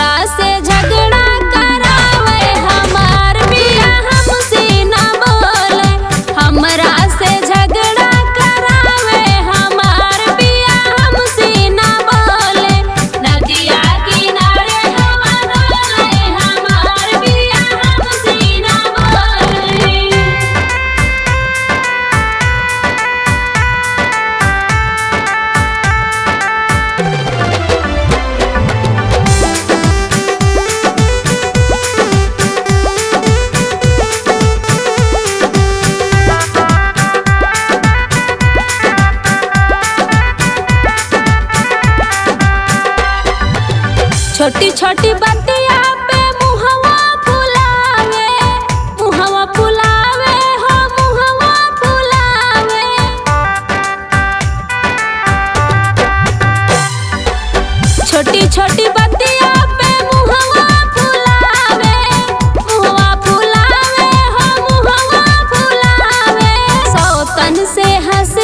हमरा से झगड़ा करावे हमार पिया हमसे ना बोले। हमरा से झगड़ा करावे हमार पिया हमसे ना बोले। नदिया किनारे हवा डोले हमार पिया हमसे ना बोले। छोटी छोटी बतिया पे मुहवा फुलावे, मुहवा फुलावे हो मुहवा फुलावे। छोटी छोटी बतिया पे मुहवा फुलावे, मुहवा फुलावे हो मुहवा फुलावे। सौतन से हंस